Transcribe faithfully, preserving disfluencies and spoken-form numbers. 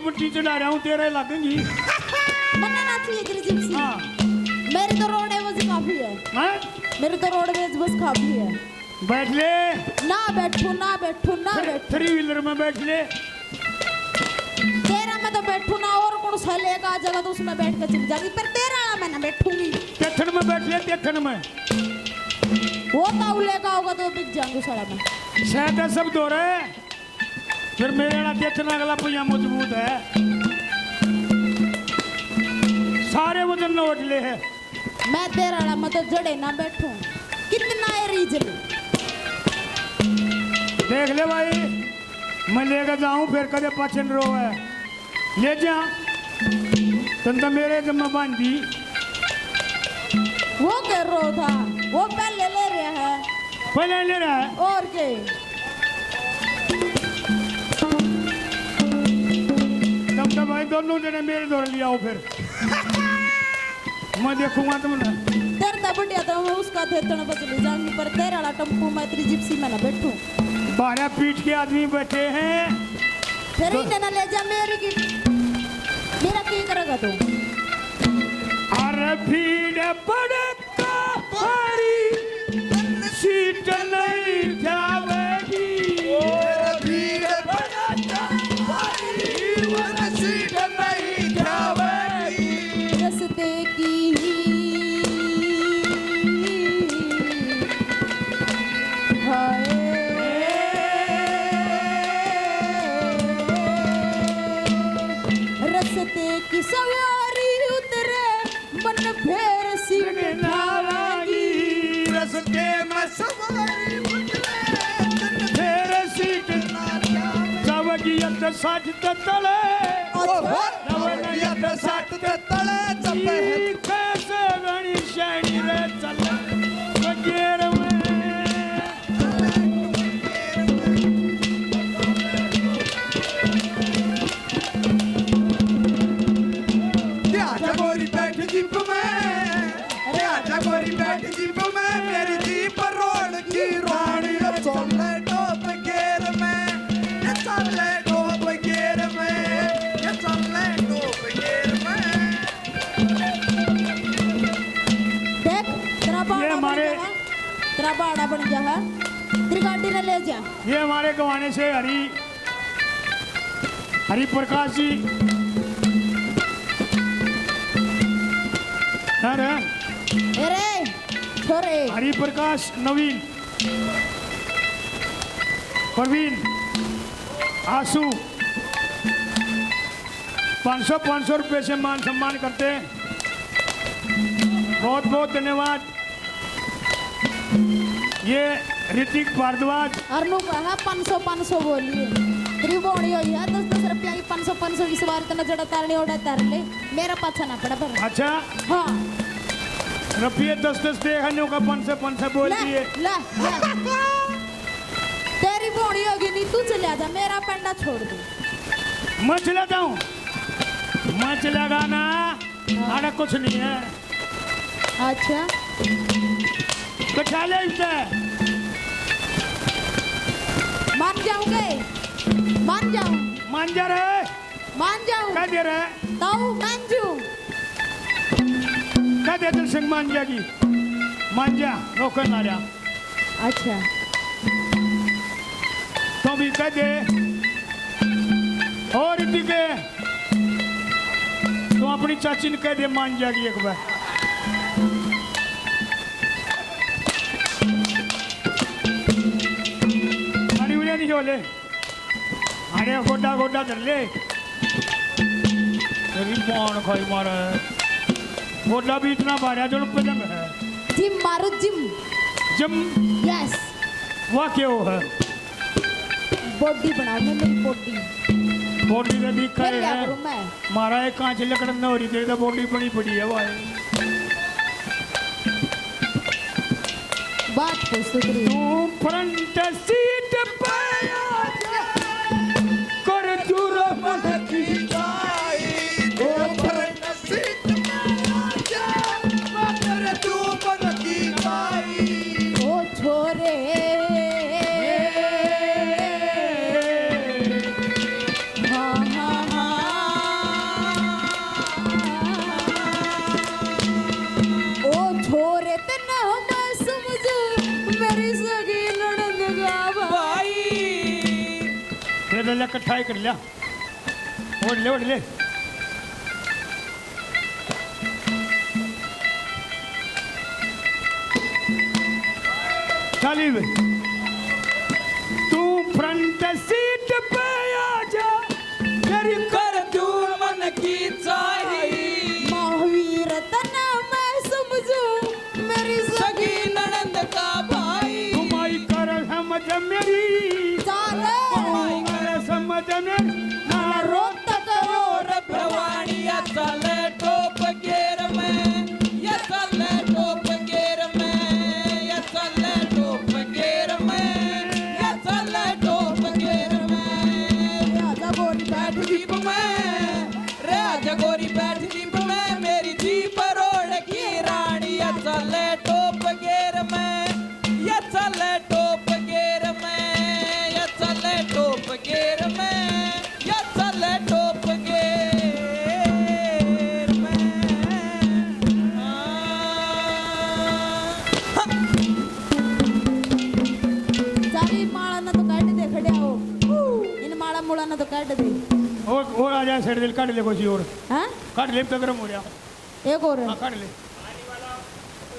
पट्टी चढ़ा रहा हूँ, तेरे लगेंगी। मन्ना ना चाहिए तेरी जिप्सी। हाँ। मेरी तो रोडवेज काफी है। हैं? मेरी तो रोडवेज बस काफी है। बैठ ले। ना बैठू, ना बैठू, ना फिर बैठू। थ्री व्हीलर में बैठ ले। तेरा में तो बैठू ना, और कौन सा लेगा आ जाएगा तो उसमें बैठ के चली जाएगी, पर तेरा वाला मैं ना बैठूंगी। तेथन में बैठ ले, तेथन में। वो ताऊ लेगा होगा तो बिक जाऊंगी साला मैं। शायद सब दो रहे। फिर मेरे वाला देखना, अगला पहिया मजबूत है, सारे वजन नोट ले है। मैं तेरा वाला, मैं तो जड़े ना बैठूं, कितना है रीजन। देख ले भाई, मैं लेके जाऊं, फिर कदे पाछे न रोवे। ले जा, तन तो मेरे जम्मा बांधी। वो कर रो था, वो पहले ले रहा है। पहले ले रहा है। और के? तब तो भाई दोनों जने मेरे दौड़ लिया हो फिर। मैं देखूंगा तुमने। तेरे तो बढ़िया तो मैं उसका थे तन बच ले जाऊंगी, पर तेरा वाला टम्पू मैं तेरी जिप्सी में ना बैठूं। बारह पीठ के आदमी बैठे हैं। फिर तो इन्हें ना ले जा, मेरी की, मेरा की करेगा तू? अरे भीड़ बड़का भारी, सीट नहीं जावेगी। अरे भीड़ बड़का भारी, सीट नहीं जावेगी। रस्ते की हाय। रस्ते की सवारी उतरे, मन फेर सीट ठावेगी। रस्ते में सवारी उतरे, मन फेर सीट ठावेगी। जावेगी अठ साठ ते तले। ओहो। जावेगी अठ साठ ते तले चपे। कैसे घणी शैणी रे चल बगेर में। आजा गोरी बैठ जीप में, आजा गोरी बैठ जीप में, मेरी जीप रोड की रानी। चले टॉप गियर में, चले टॉप गियर में, चले टॉप गियर में। देख, तेरा बाड़ा बन गया है, तेरा बाड़ा बन गया है, तेरी गाड़ी ने ले जा। ये हमारे गवाने से हरी, हरि प्रकाश जी। अरे, अरे, छोरे। हरि प्रकाश, नवीन, प्रवीण, आशु, पाँच सौ, पाँच सौ रुपये से मान सम्मान करते हैं। बहुत बहुत धन्यवाद। ये ऋतिक भारद्वाज। और नु कहा पाँच सौ, पाँच सौ बोलिए। तेरी बोनी हुई है, दस दस रुपया की, पाँच सौ, पाँच सौ इस बार इतना जड़ा तारने ओड़ा तार ले, मेरा पाछा ना पड़ा पर। अच्छा। हाँ। रुपये दस दस दे, हन्नू का पाँच सौ, पाँच सौ बोल ले, दिए। ले, ले। तेरी बोनी होगी नहीं, तू चला जा, मेरा पेंडा छोड़ दे। मैं चला जाऊं? मैं चला जाना। हाँ। आड़ा कुछ नहीं है। अच्छा। बैठा ले इसे। मान जाऊंगे, मान जाऊं। मान जा रे। मान जाऊं। कह दे रे। ताऊ मान जू। कह दे दिल सिंह मान जा की। मान जा, नौकर ना रहा। अच्छा। तो भी कह दे। और दिखे, तो अपनी चाची ने कह दे, मान जागी एक बार। अरे उरे नहीं होले। अरे गोडा गोडा धर ले। तेरी मां खाई मारा है। गोडा भी इतना भारा जो पलंग है। जिम मारो, जिम। जिम? यस। वाह, क्या वो है? बॉडी बनाओ ना, मेरी बॉडी। बॉडी तो दिख रही है। मैं। मारा एक कांच लकड़ न हो रही, तेरी तो बॉडी बड़ी बड़ी है भाई। बात तो सुधरी। तू फ्रंट सीट पे आ जा, कर जुर्म की गाई। तू फ्रंट सीट पे आ जा, कर जुर्म की गाई। ओ छोरे। हाँ, हाँ, हाँ। इकट्ठा ही कर लिया। ओढ़ ले, ओढ़ ले। चाली भाई, तू फ्रंट सीट पे आ जा, तेरी कर दूर मन की चाही। महावीर तन्ने मैं समझूं, मेरी सगी ननंद का भाई। कमाई कर समझ मेरी, चाले। कमाई कर समझ मेरी, ना रोक तक और प्रवाणी। या चाले टॉप गियर में, या चाले टॉप गियर में, या चाले टॉप गियर में, या चाले टॉप गियर में। आजा गोरी बैठ जीप में, रे आजा गोरी बैठ जीप में, मेरी जीप रोड की रानी। या चाले टॉप गियर में, या चाले टॉप गियर में, या चाले टॉप गियर में, या चाले टॉप गियर में। हाँ। चाली माला ना तो काट दे, खड़े हो। इन माला मुला ना तो काट दे। और, और आ जाए, सड़ दिल काट ले कुछ और। हाँ? काट ले, तो गर्म हो रहा। एक और। हाँ, काट ले।